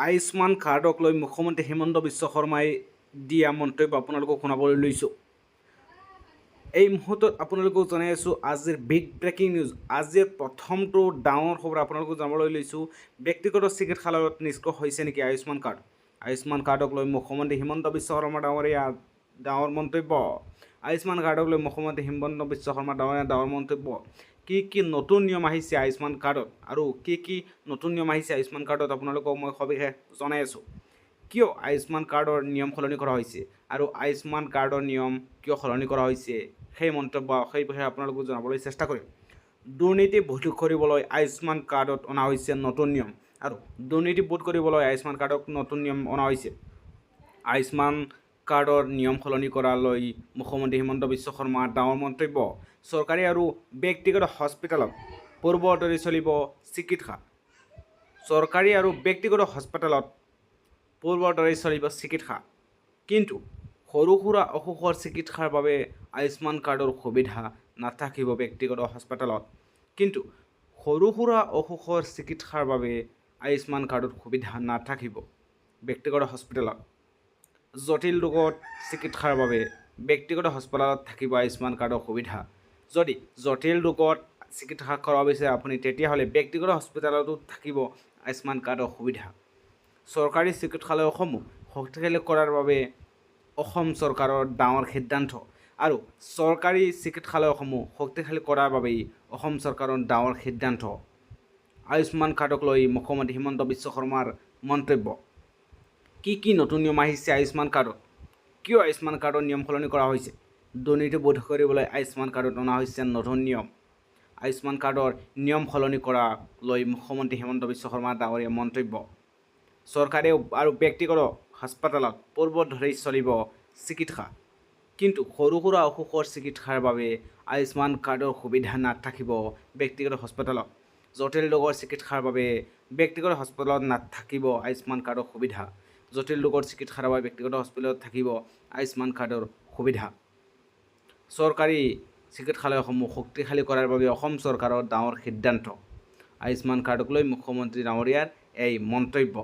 আয়ুষ্মান কাৰ্ডক লৈ মুখ্যমন্ত্ৰী হিমন্ত বিশ্ব শৰ্মাই দিয়া মন্তব্য আপোনালোকক শুনাবলৈ লৈছোঁ। এই মুহূৰ্তত আপোনালোকক জনাই আছোঁ আজিৰ বিগ ব্ৰেকিং নিউজ। আজিৰ প্ৰথমটো ডাঙৰ খবৰ আপোনালোকক জনাবলৈ লৈছোঁ। ব্যক্তিগত চিকিৎসালয়ত নিষ্ক্ৰিয় হৈছে নেকি আয়ুষ্মান কাৰ্ড? আয়ুষ্মান কাৰ্ডক লৈ মুখ্যমন্ত্ৰী হিমন্ত বিশ্ব শৰ্মা ডাঙৰীয়া ডাঙৰ মন্তব্য। আয়ুষ্মান কাৰ্ডক লৈ মুখ্যমন্ত্ৰী হিমন্ত বিশ্ব শৰ্মা ডাঙৰীয়া ডাঙৰ মন্তব্য। কি কি নতুন নিয়ম আহিছে আয়ুষ্মান কাৰ্ডত আৰু কি কি নতুন নিয়ম আহিছে আয়ুষ্মান কাৰ্ডত, আপোনালোকক মই সবিশেষ জনাই আছোঁ। কিয় আয়ুষ্মান কাৰ্ডৰ নিয়ম সলনি কৰা হৈছে আৰু আয়ুষ্মান কাৰ্ডৰ নিয়ম কিয় সলনি কৰা হৈছে, সেই মন্তব্য, সেই বিষয়ে আপোনালোকক জনাবলৈ চেষ্টা কৰিম। দুৰ্নীতি ৰোধ কৰিবলৈ আয়ুষ্মান কাৰ্ডত অনা হৈছে নতুন নিয়ম আৰু দুৰ্নীতি ৰোধ কৰিবলৈ আয়ুষ্মান কাৰ্ডক নতুন নিয়ম অনা হৈছে। আয়ুষ্মান কাৰ্ডৰ নিয়ম সলনি কৰালৈ মুখ্যমন্ত্ৰী হিমন্ত বিশ্ব শৰ্মাৰ ডাঙৰ মন্তব্য। চৰকাৰী আৰু ব্যক্তিগত হস্পিটেলত পূৰ্বৰ দৰে চলিব চিকিৎসা। চৰকাৰী আৰু ব্যক্তিগত হস্পিটেলত পূৰ্বৰ দৰেই চলিব চিকিৎসা, কিন্তু সৰু সুৰা অসুখৰ চিকিৎসাৰ বাবে আয়ুষ্মান কাৰ্ডৰ সুবিধা নাথাকিব ব্যক্তিগত হস্পিটেলত। কিন্তু সৰু সুৰা অসুখৰ চিকিৎসাৰ বাবে আয়ুষ্মান কাৰ্ডৰ সুবিধা নাথাকিব ব্যক্তিগত হস্পিটেলত। জটিল ৰোগত চিকিৎসাৰ বাবে ব্যক্তিগত হস্পিটেলত থাকিব আয়ুষ্মান কাৰ্ডৰ সুবিধা। যদি জটিল ৰোগত চিকিৎসা কৰাব বিচাৰে আপুনি, তেতিয়াহ'লে ব্যক্তিগত হস্পিটেলতো থাকিব আয়ুষ্মান কাৰ্ডৰ সুবিধা। চৰকাৰী চিকিৎসালয়সমূহ শক্তিশালী কৰাৰ বাবে অসম চৰকাৰৰ ডাঙৰ সিদ্ধান্ত আৰু চৰকাৰী চিকিৎসালয়সমূহ শক্তিশালী কৰাৰ বাবেই অসম চৰকাৰৰ ডাঙৰ সিদ্ধান্ত। আয়ুষ্মান কাৰ্ডক লৈ মুখ্যমন্ত্ৰী হিমন্ত বিশ্ব শৰ্মাৰ মন্তব্য। কি কি নতুন নিয়ম আহিছে আয়ুষ্মান কাৰ্ডত? কিয় আয়ুষ্মান কাৰ্ডৰ নিয়ম সলনি কৰা হৈছে? দুৰ্নীতি ৰোধ কৰিবলৈ আয়ুষ্মান কাৰ্ডত অনা হৈছে নতুন নিয়ম। আয়ুষ্মান কাৰ্ডৰ নিয়ম সলনি কৰা লৈ মুখ্যমন্ত্ৰী হিমন্ত বিশ্ব শৰ্মা ডাঙৰীয়া মন্তব্য। চৰকাৰী আৰু ব্যক্তিগত হাস্পতালত পূৰ্বৰ দৰেই চলিব চিকিৎসা, কিন্তু সৰু সুৰা অসুখৰ চিকিৎসাৰ বাবে আয়ুষ্মান কাৰ্ডৰ সুবিধা নাথাকিব ব্যক্তিগত হাস্পতালত। জটিল ৰোগৰ চিকিৎসাৰ বাবে ব্যক্তিগত হাস্পতালত নাথাকিব আয়ুষ্মান কাৰ্ডৰ সুবিধা। জটিল ৰোগৰ চিকিৎসাৰ বাবে ব্যক্তিগত হস্পিটেলত থাকিব আয়ুষ্মান কাৰ্ডৰ সুবিধা। চৰকাৰী চিকিৎসালয়সমূহ শক্তিশালী কৰাৰ বাবে অসম চৰকাৰৰ ডাঙৰ সিদ্ধান্ত। আয়ুষ্মান কাৰ্ডক লৈ মুখ্যমন্ত্ৰী ডাঙৰীয়াৰ এই মন্তব্য।